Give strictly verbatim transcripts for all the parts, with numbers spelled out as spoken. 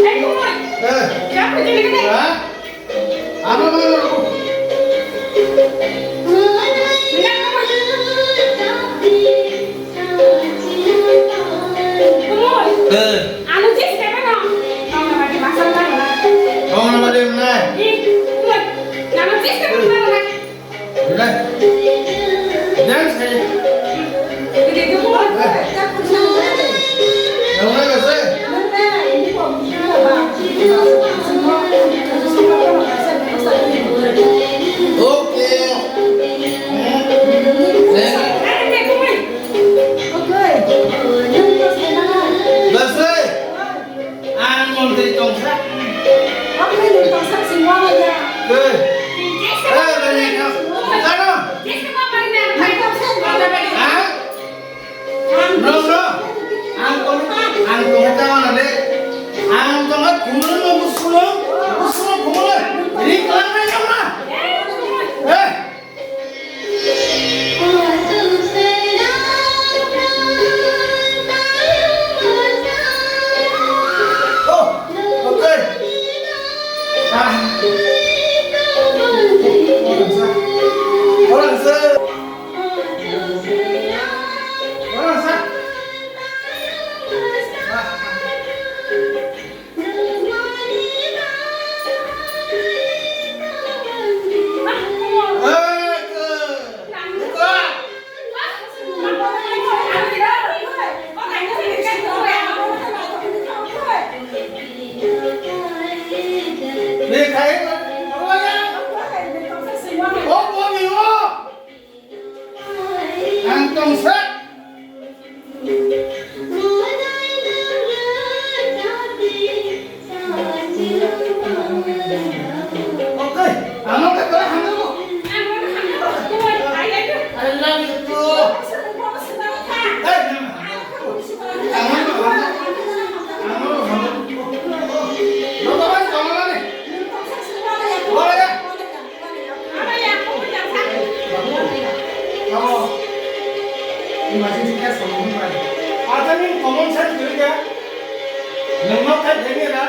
Eh. Ha? Ano, ano, ano. Eh. Ano, just kaya na. Kau nama di masa mana? Kau nama di mana? Ih, kau nama just kaya na. Dai. Dai, sai. Nang nai ba sai. Okay. Dai. Ba sai. Ang montri tongsa. Ang montri tongsa si mama ya. Hey. Hey, bani ka. Ano? Ha? No, no. Ang tong, ang tong ta mana de? Ang tong kumul mo busulo. Busulo kumul. Ring lang na kamra. Hey. Oh, okay. Ah. Hold on, sir. Hold on, sir. Hold on, sir. Ah. Ang tongsa. Okay, ano ka pala hangno mo? I love you too. Hey, ano ka hangno? Ano ka hangno? Ano ka hangno? Ano ka hangno? Wala ya. Amo, emergency case rok wngkha. Acha nini common sense kwrwi khe? Nwng nok thai thangya na?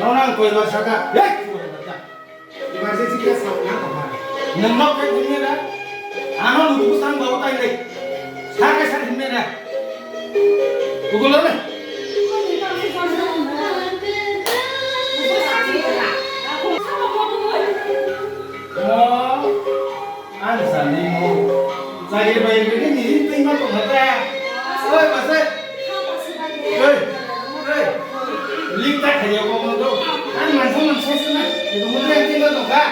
Nono ang koi bar sakha. Hey! Emergency case rok wngkha. Nwng nok thai thangya na? Ano lugu sang babu tai le. Sa kaisa hinmena. Kukulo ne? Oh, ang sani mo. Chai bai bai ni ni tei ma tong ta. Oi, basa. Oi, oi. Lik ta khayo ko mo do. Ang mansa mansa sina. Itu mo yang tinggal to ka.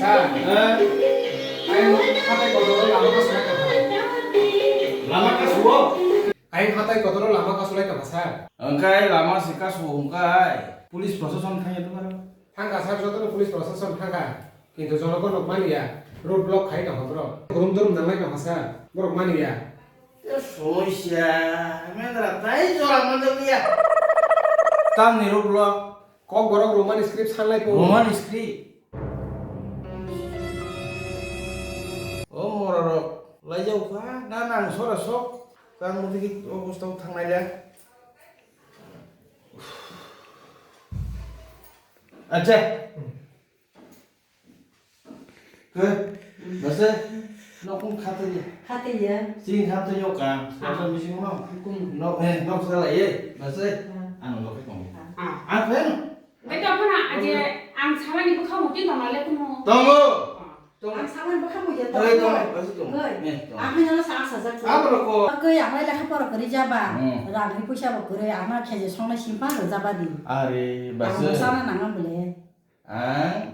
Sir, eh, ayang hatai kotor lama ka suai ka. Lama ka suo? Ayang hatai kotor lama ka sulai ka, sir. Wngkha lama se kasu wngkha, police proshashan thangya tongmani. Thangkha sir, jotono police proshashan thangkha, kintu jonogo nuk maliya, road block khai tongkha borok. Gurum durum nanglai tongkha sir, borok maliya. Te somoisya, mendra tai jora manjakliya. Tamni road block? Kokborok Roman script sanlai po. Roman script? O morarok laijak kha, na nang sora sok? Tang mudi ki obosta thangnai le. Acha. Ke, basa, nokung khatanya. Khatanya. Sing khatanya ka. Ah. Basa bising no. Hukum. No, eh, nok sala ye, basa. Ah. Ano nok kong. Ah. Ah, pen. Beto puna aje ang samani bukha muti tongale kumo. Tongo. Ah. Tongo. Ang samani bukha muti tongale. Tongo, basa tongo. Oi. Eh, tongo. Ang hanya sa asa jak. Apa roko? Oke, ang lai lekha pora kari jaba. Hmm. Rang ni puisa bo kare, ama kheje songna simpa jaba di. Are, basa. Ang sana nangam bole. Ang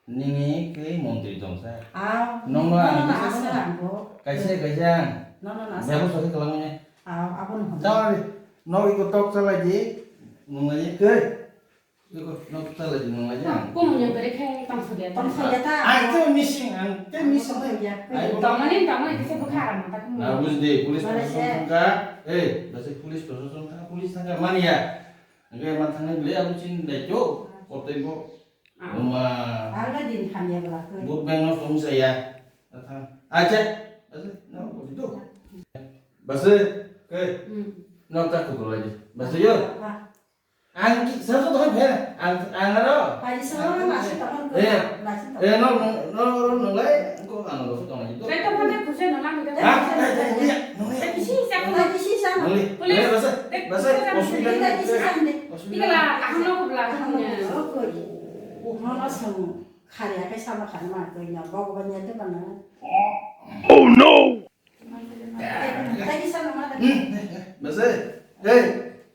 nini khe montri tong sa. Aw, nono nono ang na asa sa. Ang bo. Kaisa, kaisa ang. Nono na asa. Bebostha khe kwlangmani. Aw, abo no. Tawari, no iko tok chalai di. Nunglai di. Khe. Iko, no, ta lai di, no lai di, ang. Kumu yang beri khe tong sabi ya, tong sabi ya ta. Ang te missing, ang te missing. Tong sabi ya. Ai, tong mani, tong mani, kisa bukha aram ta kumu. Na, buji di, police proshashan thangkha. Eh, basi police proshashan thangkha, police thangkha, mani ya. Ang khe ma thangnai bwlai, abo chini daityo, kotai bo. Ah. Oma. Arga din hamya bwla khe. Vote bank no tong saya. Acha, acha, no, kotai to. Basi, ke. Hmm. No, ta kukulai di. Basi yo. Ah. Ang ki, sa sa to phe, ang, ang aro. Paji sa ma ma sa to ko. Eh. Ma sa to. Eh, no, no, no, no, no, lai, ko ang lo to ngai to. Kai to phone khuse no lang to. Ha? Ai, ai, ai, no, ai. Ai, si sa ko. Ai, si sa no. Nuli. Police. Eh, basa, basa, hospital. Ai, si sa ne. Hospital. Tingala, ang no ko bla. Ang no ko. Oh, no, no, sa mo. Khari akai sa ma khari ma ko nya, Bhagwan ya to bana. Oh no! Bese, hei,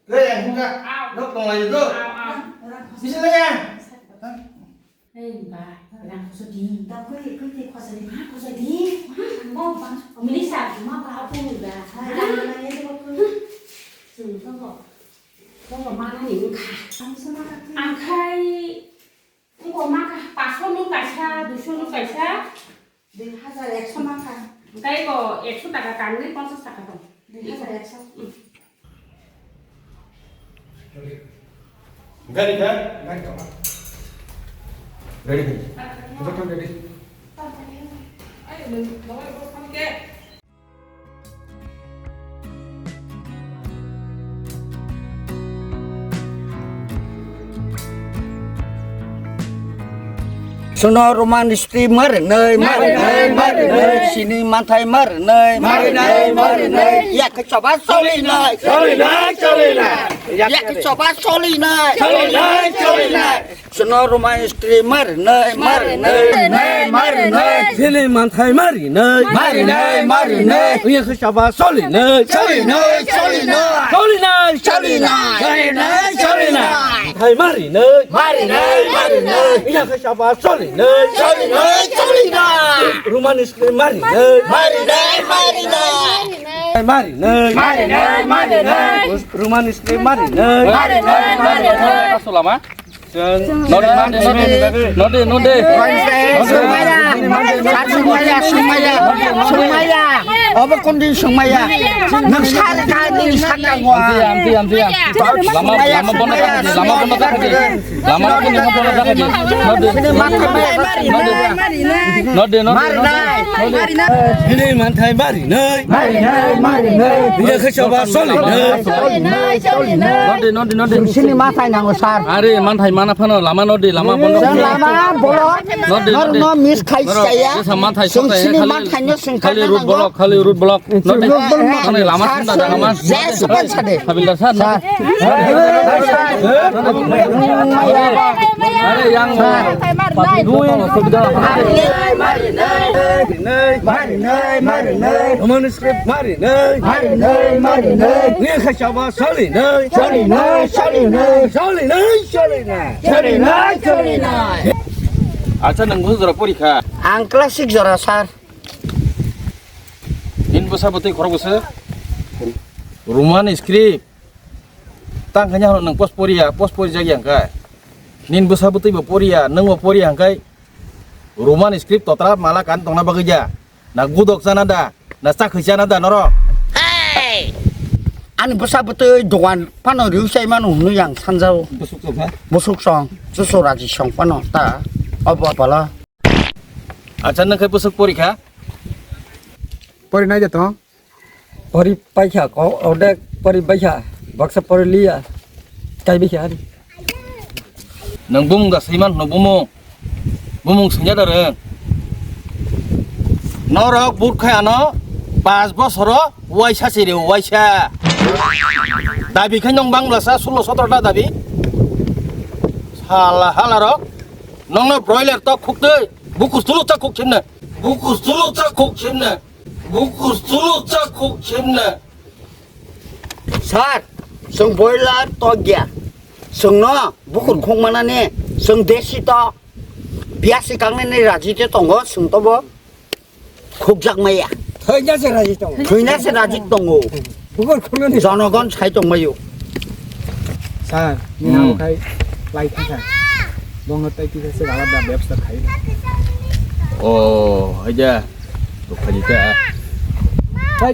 hei, ang hingka, nok tong lai do. Bisa na ya? Hei, ba, rang khosok di. Da koi, koi te khosok di. Ma khosok di. Ma, ma, ma. Mili sa, ma, ba, apu, ba. Hai, rang na ya, do koi. Sung, tong ko. Tong ko, ma, na ni, wngkha. Ang sama ka. Ang khai. Wngkha ma kha, paso no kaisa, duiso no kaisa. Dui hajar ekso ma kha. Tei ko ekso taka kangni ponchas taka tong. Dui hajar ekso. Gari kha? Gari tong. Ready kha? Joto ready. Ai, no, no, no, no, no. Suno Roman script marinai, marinai, marinai. Sini manthai marinai, marinai, marinai. Yak choba solinai, solinai, solinai. Yak choba solinai, solinai, solinai. Suno Roman script marinai, marinai, marinai, marinai. Sini manthai marinai, marinai, marinai. Iya khe chaba solinai, solinai, solinai. Solinai, solinai. Solinai, solinai. Manthai marinai, marinai, marinai. Iya khe chaba solinai, solinai, solinai. Roman script marinai, marinai, marinai. Marinai, marinai, marinai. Roman script marinai, marinai, marinai. Node, node, node, node. Sumaya, sumaya, sumaya, sumaya. Obo kondin sumaya. Nang sar ka ni saka wa. Amti, amti, amti. Lama, lama bono ka, lama bono ka. Lama bono ka, bono ka. Node. Node, node, node. Ini manthai mari nai. Mari nai, mari nai. Ini khe chaba soli nai. Soli nai, soli nai. Node, node, node. Sini manthai nango sar. Are manthai mana phano lama node, lama bono. Sir, lama bolo. Node, nor node. No miss khai saya. Jesa manthai sung sini manthai no sung khali road block, khali road block. Node. Road block. Ani lama sunda daga mas. Jai supan sade. Habildar sar. Sar. Are yang. Sar. Mari nai, mari nai. Roman script mari nai. Mari nai, mari nai. Ni kha chaba soli nai. Soli nai, soli nai. Soli nai, soli nai. Soli nai, soli nai. Acha, nang bwswk jora porikha? Ang class six jora, sir. Nini bwsa bwtwi khorok bwswk? Roman script. Tang kanya hano nang post poriya, post pori jagya hwnkhe. Nini bwsa bwtwi bo poriya, nwng bo poriya hwnkhe. Roman script totra mala kan tongna bagwi ja. Na gudok chana da, na chakhwi chana da norok. Hey! Ani bwsa bwtwi dogan phano riu chai mano hwnwi ang sanjao. Busuk chokha? Busuk song, chusu raji song phano ta. Obo bala. Acha, nang khai busuk porikha? Pori nai de tong. Pori paikha, ko-, odek pori baikha, baksa pori liya, kai baikha ani. Nwng bumung da saiman hwno bumung, bumung swngya da rwng. Norok but khai ano, pas bosoro waisa se rw, waisa. Dabi khai nwng bangla sa, sulo sotro ta dabi. Hala, hala rok, nwngno broiler tok khuk twi, bukus tulu ta khuk chimne, bukus tulu ta khuk chimne. Bukur sulu chakhuk chimne. Sir, chwng boiler tokya. Chwngno bukur khuk manani, chwng desi to. Biyasi kangnani raji te tongo, chwng tobo khukjak maya. Thwina se raji tongo. Thwina se raji tongo. Bukur khuknani. Jonogon sai tongmayo. Sir, hmm. Nini khai. Lai thangkha. Bongno tai kisa se alada bebsa khai. Oh, aja. Dokhaji ta. Hai.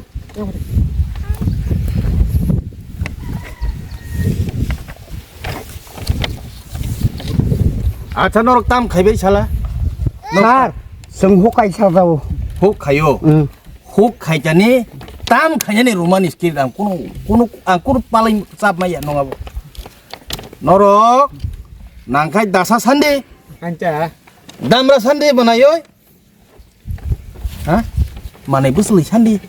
Acha norok tam khaibai sala. Sir, chwng huk kaisa jao. Huk khaio. Hmm. Huk khaijani, tam khaijani romani skill ang kuno, kuno, ang kuno palai chap maya nong abo. Norok nangkhai dasa sandi. Ancha. Damra sandi banayoi. Ha? Manai bwswlwi sandi.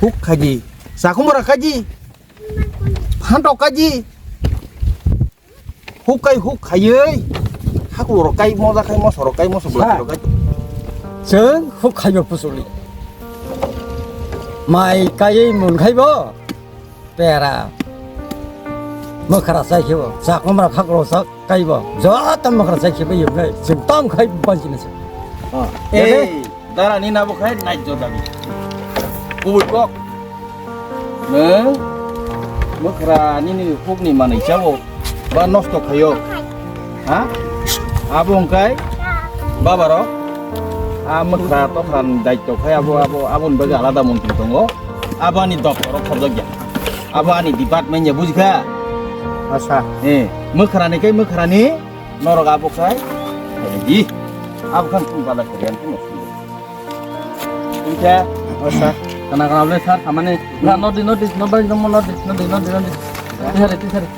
Huk khaji. Sakumura kaji. Phantok kaji. Huk kai huk khaiwi. Haku rok kai moja kai moso rok kai moso bwlai rok kai. Chwng huk khaibo bwswlwi. Mai kaiwi mun khaibo. Pera. Mwkhra chai khibo. Sakumura khakro sak. Kaibo, joto mwkhra chai khibai yoknai, chwng tam khai banchina se. Oh, eh, eh, dara ni nabo khai nai jo dabi. Kubui kok. Neng, mwkhra nini huk ni manwi chao, ba nosto khaio. Ha? Abo wngkai, baba rok. A mwkhra tokra ni daityo khai abo, abo, abo ni bagwi alada montri tongo. Abo ani doptor o khobjak ya. Abo ani department ya, bujikha? Asa. Eh, mwkhra ni kai mwkhra ni. Norok abo khai, di. Abo khan tong bala karian tong. Tungkhe, o sir, kana kana ble sir, samani. Na, nodi, nodi, nodi, nodi, nodi, nodi, nodi. Tisari, tisari.